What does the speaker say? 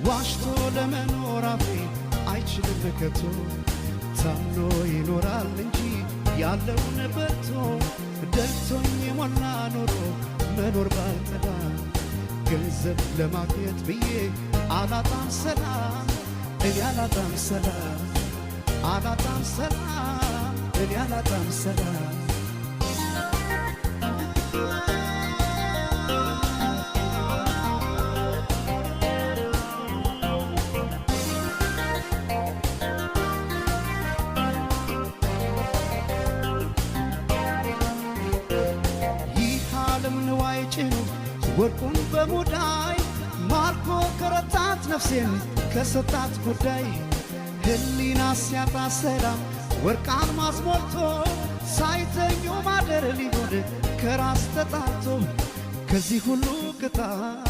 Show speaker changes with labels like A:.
A: ዋሽቶ ለመኖር አፌ አይችልም ከቶ። ታምኖ ይኖራል እንጂ ያለውን በልቶ፣ ደልቶኝ የሞላ ኑሮ መኖር ባልጠላ፣ ገንዘብ ለማግኘት ብዬ አላጣም ሰላም፣ እኔ አላጣም ሰላም፣ አላጣም ሰላም፣ እኔ አላጣም ሰላም። ይህ ዓለም ንዋይ ጭኖ ወርቁን በሙዳይ ማርኮ ከረታት ነፍሴን ከሰጣት ጉዳይ፣ ሕሊና ሲያጣ ሰላም ወርቅ አልማዝ ሞልቶ፣ ሳይተኙ ማደር ሊሆን ከራስ ተጣልቶ፣ ከዚህ ሁሉ ቅጣት